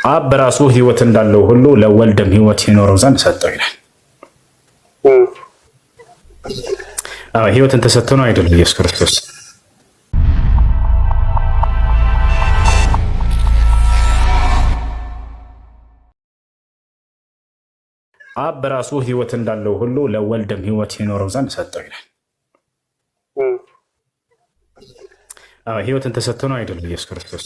አብ በራሱ ሕይወት እንዳለው ሁሉ ለወልድም ሕይወት ይኖረው ዘንድ ሰጠው ይላል። አዎ ሕይወትን ተሰጥቶ ነው አይደለም? ኢየሱስ ክርስቶስ አብ በራሱ ሕይወት እንዳለው ሁሉ ለወልድም ሕይወት ይኖረው ዘንድ ሰጠው ይላል። አዎ ሕይወትን ተሰጥቶ ነው አይደለም? ኢየሱስ ክርስቶስ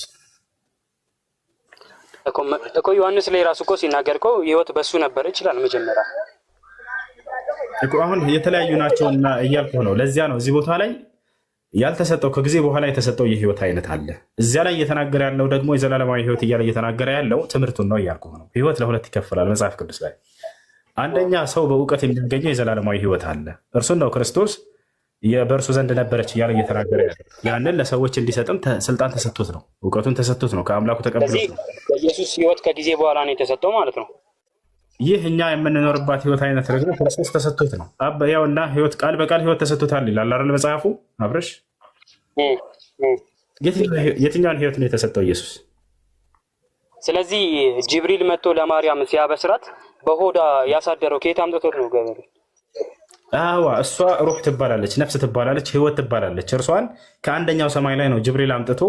እኮ ዮሐንስ ላይ ራሱ እኮ ሲናገር እኮ ሕይወት በሱ ነበረ ይችላል። መጀመሪያ እኮ አሁን የተለያዩ ናቸውና እያልኩህ ነው። ለዚያ ነው እዚህ ቦታ ላይ ያልተሰጠው ከጊዜ በኋላ የተሰጠው የህይወት አይነት አለ። እዚያ ላይ እየተናገረ ያለው ደግሞ የዘላለማዊ ህይወት እያለ እየተናገረ ያለው ትምህርቱን ነው እያልኩህ ነው። ህይወት ለሁለት ይከፈላል መጽሐፍ ቅዱስ ላይ። አንደኛ ሰው በእውቀት የሚያገኘው የዘላለማዊ ህይወት አለ። እርሱን ነው ክርስቶስ በእርሱ ዘንድ ነበረች እያለ እየተናገረ ያለው። ያንን ለሰዎች እንዲሰጥም ስልጣን ተሰጥቶት ነው፣ እውቀቱን ተሰጥቶት ነው፣ ከአምላኩ ተቀብሎት ስለዚህ ነው። በኢየሱስ ሕይወት ከጊዜ በኋላ ነው የተሰጠው ማለት ነው። ይህ እኛ የምንኖርባት ህይወት አይነት ደግሞ ክርስቶስ ተሰጥቶት ነው። አብ ያውና ህይወት ቃል በቃል ህይወት ተሰጥቶታል ይላል አይደል መጽሐፉ? አብረሽ እም፣ እም። የትኛውን ህይወት ነው የተሰጠው ኢየሱስ? ስለዚህ ጅብሪል መጥቶ ለማርያም ሲያበስራት በሆዳ ያሳደረው ከየት አምጥቶት ነው ገበሬ? አዋ እሷ ሩህ ትባላለች፣ ነፍስ ትባላለች፣ ህይወት ትባላለች። እርሷን ከአንደኛው ሰማይ ላይ ነው ጅብሪል አምጥቶ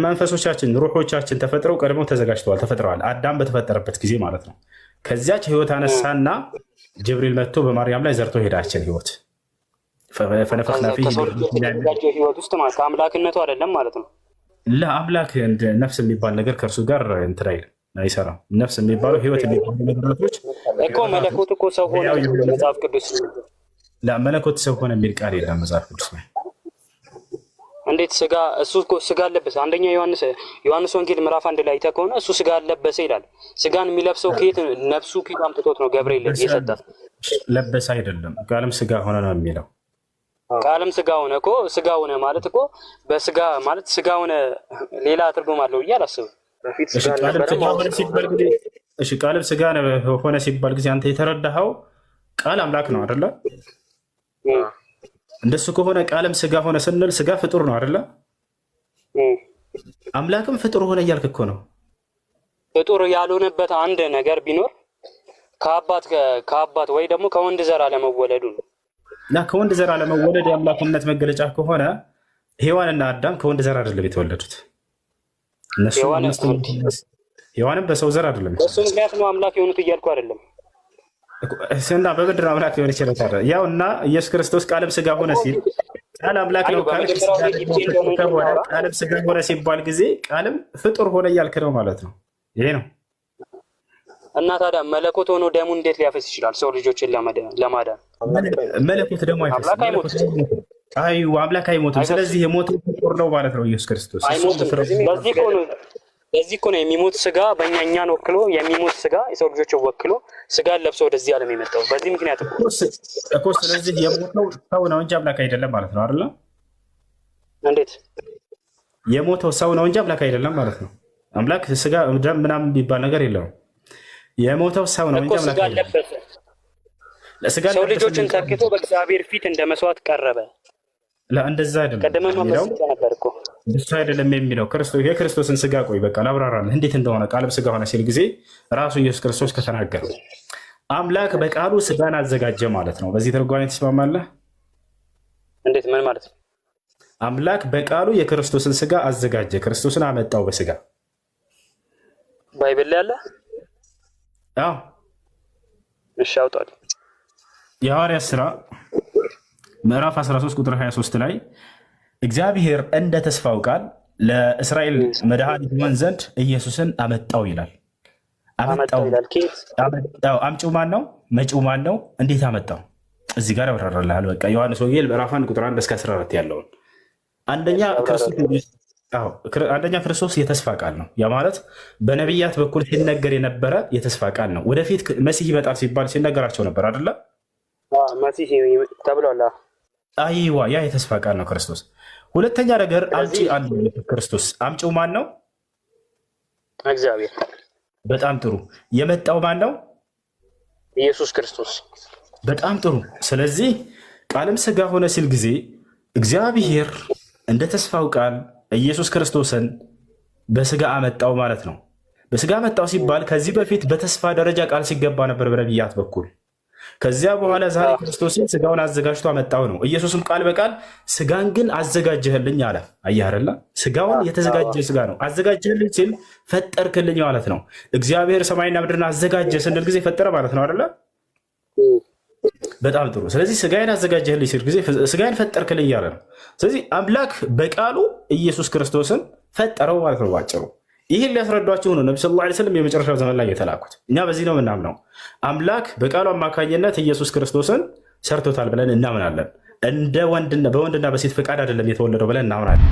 መንፈሶቻችን ሩሖቻችን ተፈጥረው ቀድመው ተዘጋጅተዋል፣ ተፈጥረዋል። አዳም በተፈጠረበት ጊዜ ማለት ነው። ከዚያች ህይወት አነሳና ጅብሪል መጥቶ በማርያም ላይ ዘርቶ ሄዳችን ህይወት ፈነፈክና ፊህ ከሰው ልጆች የተዘጋጀው ህይወት ውስጥ ማለት ከአምላክነቱ አይደለም ማለት ነው። ለአምላክ ነፍስ የሚባል ነገር ከእርሱ ጋር እንትን አይልም፣ አይሰራም። ነፍስ የሚባለው ህይወት የሚባሉ ነገራቶች እኮ መለኮት እኮ ሰው ሆነ መጽሐፍ ቅዱስ መለኮት ሰው ሆነ የሚል ቃል የለም መጽሐፍ ቅዱስ ላይ። እንዴት ስጋ እሱ እኮ ስጋ ለበሰ። አንደኛ ዮሐንስ ወንጌል ምዕራፍ 1 ላይ አይተህ ከሆነ እሱ ስጋ ለበሰ ይላል። ስጋን የሚለብሰው ከየት ነፍሱ ከየት አምጥቶት ነው ገብርኤል የሰጣት? ለበሰ አይደለም ቃልም ስጋ ሆነ ነው የሚለው። ቃልም ስጋ ሆነ እኮ ስጋ ሆነ ማለት እኮ በስጋ ማለት ስጋ ሆነ ሌላ ትርጉም አለው ብዬ አላስብም። በፊት እሺ ስጋ ቃልም አልነበረም፣ ስጋ አሁን ሆነ ስጋ ሲባል ሆነ። ጊዜ እሺ ቃልም ስጋ ሆነ ሲባል ጊዜ አንተ የተረዳኸው ቃል አምላክ ነው አይደለ? እም፣ እንደሱ ከሆነ ቃልም ስጋ ሆነ ስንል ስጋ ፍጡር ነው አይደለ? እም። አምላክም ፍጡር ሆነ እያልክ እኮ ነው። ፍጡር ያልሆነበት አንድ ነገር ቢኖር ከአባት ከአባት ወይ ደግሞ ከወንድ ዘር አለመወለዱ ነው። እና ከወንድ ዘር አለመወለድ የአምላክነት መገለጫ ከሆነ ሔዋንና አዳም ከወንድ ዘር አይደለም የተወለዱት። እነሱ ሔዋን ሔዋንም በሰው ዘር አይደለም በእሱ የተወለዱት ምክንያት ነው አምላክ የሆኑት እያልኩ አይደለም። እና በምድር አምላክ ሊሆን ይችላል። ታዲያ ያው እና ኢየሱስ ክርስቶስ ቃልም ስጋ ሆነ ሲል ቃል አምላክ አይ ነው ካልክ በመጀመሪያው ስጋ ላይ ደግሞ detail ፍጡር ነው እንጂ ከሆነ የምናወራ ቃልም ስጋ ሆነ ሲባል ጊዜ ቃልም ፍጡር ሆነ እያልክ ነው ማለት ነው። ይሄ ነው እና ታዲያ መለኮት ሆኖ ደሙ እንዴት ሊያፈስ ይችላል? ሰው ልጆችን ለማዳን መለኮት ደግሞ አይፈስም። አምላክ መለኮት አይሞትም፣ ደግሞ አይ አምላክ አይሞትም። አይፈስም፣ ስለዚህ የሞተው ፍጡር ነው ማለት ነው ኢየሱስ ክርስቶስ። እሱ አይሞትም። ለዚህ እኮ ነው ለዚህ እኮ ነው የሚሞት ስጋ በእኛ እኛን ወክሎ የሚሞት ስጋ የሰው ልጆችን ወክሎ ስጋን ለብሶ ወደዚህ ዓለም የመጣው በዚህ ምክንያት እኮ ነው። እኮ ስለዚህ የሞተው ሰው ነው እንጂ አምላክ አይደለም ማለት ነው አይደለ? እንዴት የሞተው ሰው ነው እንጂ አምላክ አይደለም ማለት ነው። አምላክ ስጋ ደም ምናምን የሚባል ነገር የለውም። የሞተው ሰው ነው እኮ እንጂ አምላክ ስጋን አይደለም። ለበሰ፣ ስጋ ሰው ለበሰ ልጆችን የሚል ቃል ተክቶ በእግዚአብሔር ፊት እንደ መስዋዕት ቀረበ። እንደዛ አይደለም ቀደመ የሚለው መስጬ ነበር እኮ እሱ አይደለም የሚለው ክርስቶስ የክርስቶስን ስጋ ቆይ በቃ ላብራራልህ እንዴት እንደሆነ ቃልም ስጋ ሆነ ሲል ጊዜ ራሱ ኢየሱስ ክርስቶስ ከተናገረው አምላክ በቃሉ ስጋን አዘጋጀ ማለት ነው። በዚህ ትርጓሜ ትስማማለህ? እንዴት ምን ማለት ነው? አምላክ በቃሉ የክርስቶስን ስጋ አዘጋጀ፣ ክርስቶስን አመጣው በስጋ። Bible ላይ አለ። አዎ እሺ አውጣል። የሐዋርያት ስራ ምዕራፍ 13 ቁጥር 23 ላይ እግዚአብሔር እንደ ተስፋው ቃል ለእስራኤል መድኃኒት ይሆን ዘንድ ኢየሱስን አመጣው ይላል። አመጣው አመጣው ይላል። ከየት አመጣው። አምጪው ማን ነው? መጪው ማን ነው? እንዴት አመጣው? እዚህ ጋር ያብራራልሃል። በቃ ዮሐንስ ወንጌል ምዕራፍ 1 ቁጥር 1 እስከ 14 ያለውን አንደኛ ክርስቶስ አዎ፣ አንደኛ ክርስቶስ የተስፋ ቃል ነው። ያ ማለት በነቢያት በኩል ሲነገር የነበረ የተስፋ ቃል ነው። ወደፊት መሲህ ይመጣል ሲባል ሲነገራቸው ነበር አይደለ? መሲህ ተብሏል። አይዋ ያ የተስፋ ቃል ነው ክርስቶስ። ሁለተኛ ነገር አምጪ ስለዚህ አለ ክርስቶስ። አምጪው ማን ነው? እግዚአብሔር በጣም ጥሩ። የመጣው ማን ነው? ኢየሱስ ክርስቶስ በጣም ጥሩ። ስለዚህ ቃልም ስጋ ሆነ ሲል ጊዜ እግዚአብሔር እንደ ተስፋው ቃል ኢየሱስ ክርስቶስን በስጋ አመጣው ማለት ነው። በስጋ መጣው ሲባል ከዚህ በፊት በተስፋ ደረጃ ቃል ሲገባ ነበር በነቢያት በኩል። ከዚያ በኋላ ዛሬ ክርስቶስን ስጋውን አዘጋጅቶ አመጣው ነው። ኢየሱስም ቃል በቃል ስጋን ግን አዘጋጀህልኝ አለ። አየህ አይደለ? ስጋውን የተዘጋጀ ስጋ ነው። አዘጋጀህልኝ ሲል ፈጠርክልኝ ማለት ነው። እግዚአብሔር ሰማይና ምድርን አዘጋጀ ስንል ጊዜ ፈጠረ ማለት ነው አይደለ? በጣም ጥሩ። ስለዚህ ስጋዬን አዘጋጀህልኝ ሲል ጊዜ ስጋዬን ፈጠርክልኝ እያለ ነው። ስለዚህ አምላክ በቃሉ ኢየሱስ ክርስቶስን ፈጠረው ማለት ነው ባጭሩ። ይህን ሊያስረዷችሁ ነው ነቢ ሰለላሁ ዐለይሂ ወሰለም የመጨረሻው ዘመን ላይ የተላኩት። እኛ በዚህ ነው የምናምነው። አምላክ በቃሉ አማካኝነት ኢየሱስ ክርስቶስን ሰርቶታል ብለን እናምናለን። እንደ ወንድና በወንድና በሴት ፈቃድ አይደለም የተወለደው ብለን እናምናለን።